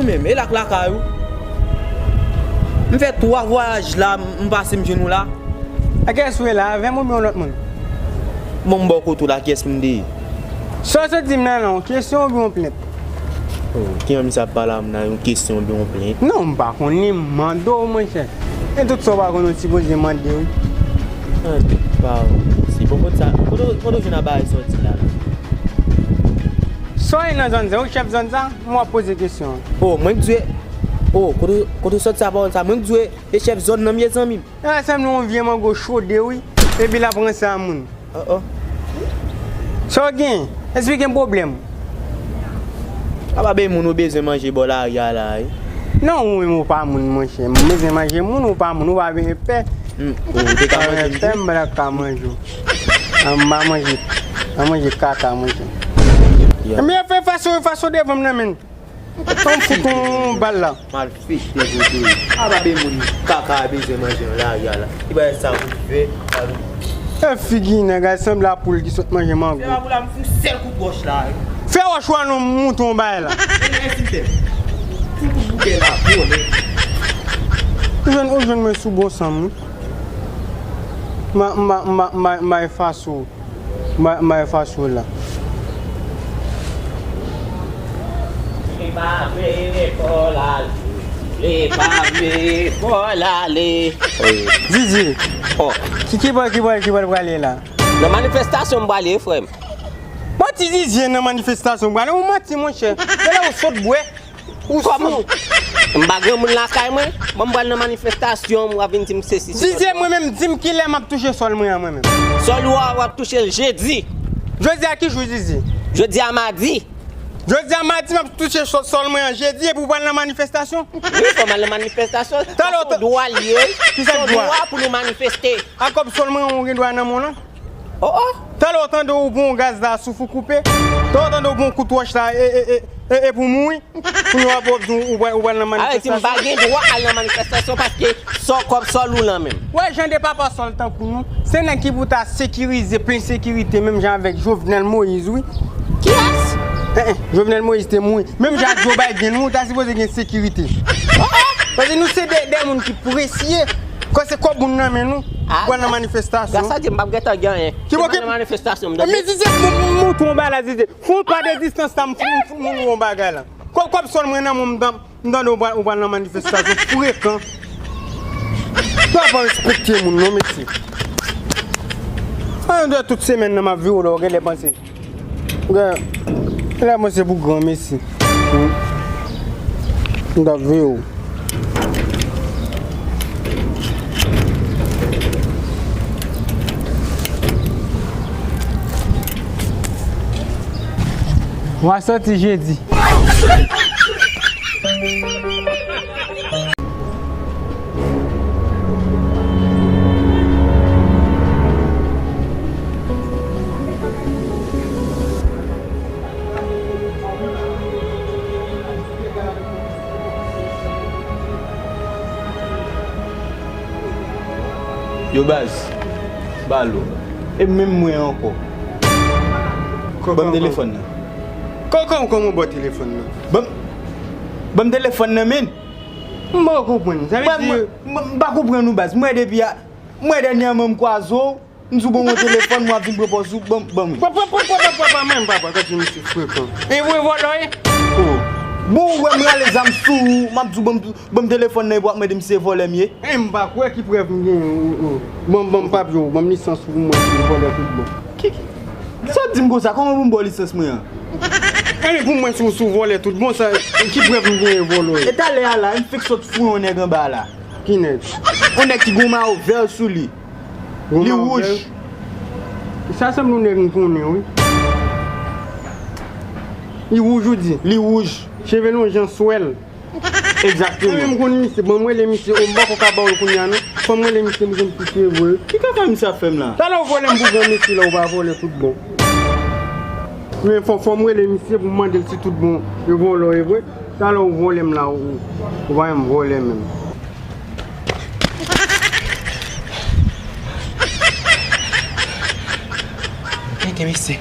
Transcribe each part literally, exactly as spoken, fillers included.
Menm, e la k lakay ou. M fè twa vwayaj la, m pase m jwenn ou la. A kiyès ou ye la, avè m oubyen yon lòt moun? Bon, m bò kote w la, kiyès m te ye? Sa w sot di m nan, non, kesyon oubyen yon plent? Oh, kijan misye ap pale a m nan, yon kesyon oubyen yon plent? Non, m pa konnen, m mande w, monchè. E tout sa w pa konn, ou sipoze mande, wi. An, pa w. Se bon, kote sa, kote, kote w jwenn a bagay sa w di la, la? Sa w ye nan zòn sa, ou chèf zòn sa? M w ap poze kesyon an. Oh, mwen k di w, oh, kote, kote w sòti sa pawòl sa? Mwen k di w, e chèf zòn nan m ye, zanmi m. A, sanble yon vye mango chode, wi. Epi l ap ranse a moun. Oh, oh. Sa w gen? Esplike m pwoblèm. A pa bay moun ou bezwen manje bò lari a la, wi. Non, ou menm ou pa moun, monchè. M bezwen manje moun, ou pa moun, ou pa bezwen pè. Hmm, ou te ka manje m tou? Pè, m pa ka manje w. An, m pa manje. An manje kaka, monchè. Ya. Men fè faso, faso devan m nan, men. Tann fout yon bal la. Malfektè kote. A pa bay moun kaka a bezwen manje nan lari a la. Ki bagay sa pou fè? E figi nèg a sanble a poul ki sot manje mango. Se pa pou la m fout sèl kout wòch la. Fè wòch ou a non mouton bay la. E, e, silvouplè. Fout kout boutèy la, vòlè. Ou jwenn, ou jwenn mwen sou bon san m, wi. Ma, ma, ma, ma, ma efase w. Ma, ma efase w la. Li pa vle fò l ale. Li pa vle fò l ale. Zizi. Oh. Ki, ki bò, ki bò, ki bò l prale la? Nan manifestasyon m prale, frè m. Bon, ti Zizi nan manifestasyon m prale, ou manti, monchè. Se la ou sot bwè. Ou sou. M pa granmoun lakay mwen. Bon, m pral nan manifestasyon, w ap vin di m sesi, sesi. Zizi, mwen menm, di m kilè m ap touche sòl mwen an, mwen menm. Sòl ou a, w ap touche l jedi. Jodi a ki jou, Zizi? Jodi a madi. Jodi a madi, m ap touche sòl, sòl mwen an jedi, epi w pral nan manifestasyon? Wi, fò m al nan manifestastasyon. Talè w dwa l ye. Ki sa k dwa? Dwa pou nou manifeste. A kòb sòl mwen an, ou gen dwa nan men w lan? Oh, oh. Talè w tande w pran yon gaz la, souf ou koupe. Talè w tande w pran yon kout wòch la, e, e, e, e, e pou mouri. Kounye a w ap di w, ou pral, ou pral nan manifestasyon. Alè, di m pa gen dwa al nan manifestasyon paske sòl, kòb sòl ou lan menm. Wè, jan de papa sòl tankou nou, se nèg ki pou ta sekirize, plen sekirite, menm jan avèk Jovenel Moïse, wi. Kiyès? Eh, eh, Jovenel Moïse te mouri. Menm jan ak Joe Biden, wi, ou ta sipoze gen sekirite. Oh, oh. Paske nou se de, de moun ki presye. Kò se kòb moun nan men nou. Ah, pral nan manifestasyon. Gras a Dye, m p ap gentan gen anyen. Ki bò ki nan manifestasyon, m tande. Men Zizi, m, m, m montre yon bagay la, Zizi. Fè yon pa de distans la, m fout, m fout moun yon bagay la. Kòb, kòb sòl mwen nan men w, m tande, m tande w pral, w pral nan manifestasyon. Frekan. Papa respekte moun, non, mesye. An, de tout semèn nan, m ap vire w la, w genlè panse. Gen, la mwen se pou granmesi. Hmm. M t ap veye w. W a sòti jedi. Yo baz, balo. E menm mwen ankò. Ban m telefòn nan. Kòman, kòman w ba w telefòn nan? Ban m, ban m telefòn nan, men. M pa konprann. Sa vle di, mwen, mwen, m pa konprann ou, baz. Mwen depi a, mwen dènyèman m kwaze w, m di w ban mwen telefòn, mwen ap vin pran pòz ou, ban, ban m wi. Papa, papa, papa, papa, men papa, gade misye frekan. E vre vòlò ye? Oh. Bon, ou wè m rale zam sou ou, m ap di w ban m, ban m telefòn nan epi w ap mande m si se vòlè m ye. E m pa kwè, ki prèv m genyen, oh, oh. Ban m, ban m papye w, ban m lisans ou pou mwen, si w vòlè tout bon. Ki, ki? Sa w di m konsa? Kòman pou m ba w lisans mwen an? Anyen pou mwen si w, si w vòlè tout bon, sa, ki prèv m genyen vòlò ye? E talè a la, m fèk sot fou yon nèg anba la. Ki nèg? Yon nèg ki gen yon mayo vè sou li. Li wouj. Sa sanble yon nèg m konnen, wi. Li wouj, ou di? Li wouj. Cheve l yon jan swèl. Egzakteman. Mwen menm m konn misye, ban m rele misye, o, m poko ka ba w l kounye a non. Fò m rele misye, m konn ki se vre. Ki kaka misye ap fè m la? Talè w vòlè m pou granmesi la, ou pa vòlè tout bon. Men fò, fò m rele misye pou m mande l si tout bon, e vòlò e vre. Talè w vòlè m la, ou, ou pa janm vòlè menm. Tande misye.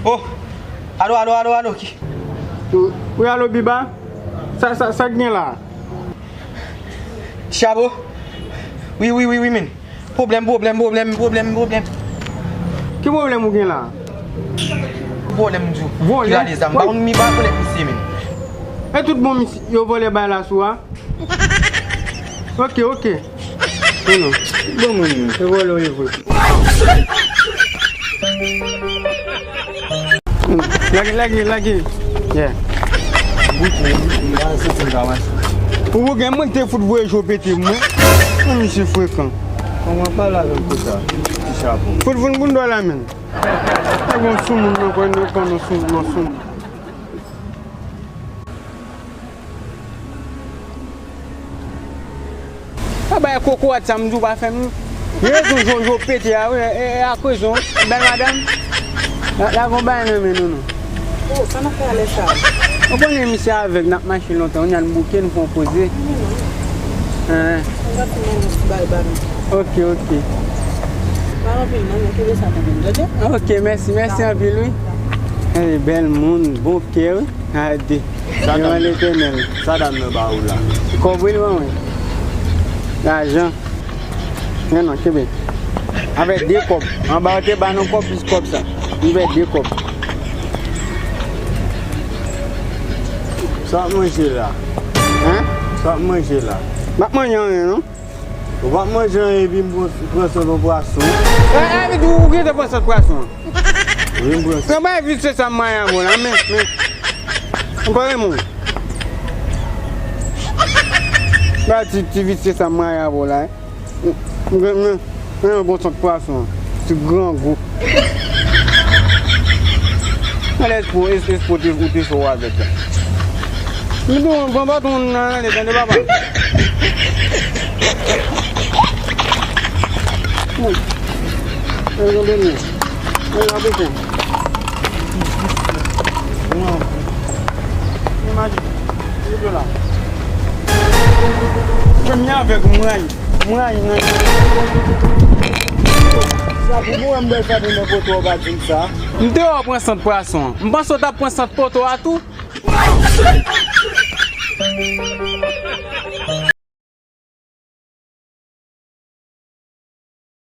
Oh! Alo, alo, alo, alo, ki? Wi, alo, Biba? Sa, sa, sa k gen la? Chabo? Wi, wi, wi, wi, men. Pwoblèm, pwoblèm, pwoblèm, pwoblèm, pwoblèm. Ki pwoblèm ou gen la? Pwoblèm, m di w. Vòlè? Ki rale zam. Ba yon mi ba konnen misye, men. E tout bon misye, yo vòlè bay la sou a? Ok, ok. Non, non. Bon moun, se vòlè w ye vre. Lage, lage, lage. Yeah. Ou bouke, m pa santi m ka mache. Ou bouke, mwen te fout voye jo pete mwen. Mwen misye frekan. Kòman pale avè m konsa? Ti chapo. Fout vin pou n dò la, men. Te gon soumoun nan kwen, nan kwen, nan soumoun, nan soumoun. Pa bay kokorat sa m di w pa fè m. Rezon Jojo pete a wi, e, e ak rezon, bèl madanm. La, la gon bagay nan men nou, non. Oh, sa n ap fè alè sa? Ou konnen misye avèg, n ap mache lontan, kounye a n bouke, n fè yon poze. Hein. Mwen gade mwen ti bay ba nou. Ok, ok. Pa anpil non, men kenbe sa nan men, tande? Ok, mèsi, mèsi anpil, wi. Hey, bèl moun, bon kè, wi. Gade. Sa dam nan, Letènèl. Sa dam nan ba ou la? Kòb wi, li ban mwen. Lajan. Men non, kenbe. Avèk de kòb. Anba yo te ba nou kòb, plis kòb sa. Li fè de kòb. Sa w ap manje la? Hein? Sa w ap manje la? M ap manje anyen, non. Ou p ap manje anyen epi m pran, pran sant yon pwason. E, e, epi ou gentan pran sant pwason an? Wi, m pran sant. Nan bay vit se sa m maye avè w la, men, men. M pa renmen w. Bay ti, ti vit se sa m maye avè w la, e. M, m, m, m, bon sant pwason an. Ti grangou. Alèz pou es-, espo te, ou te fè w avèk la. M di w, pran baton nan rale, tande papa. Mwen. Mwen, mwen, mwen. Mwen, mwen, mwen. Imajine. Mwen la. Premye avèk mwen. Mwen, mwen. Sa pou mwen, m bèl sa pou mwen poto w pa di m sa. M te wè w pran sant pwason an. M panse w t ap pran sant poto a tou.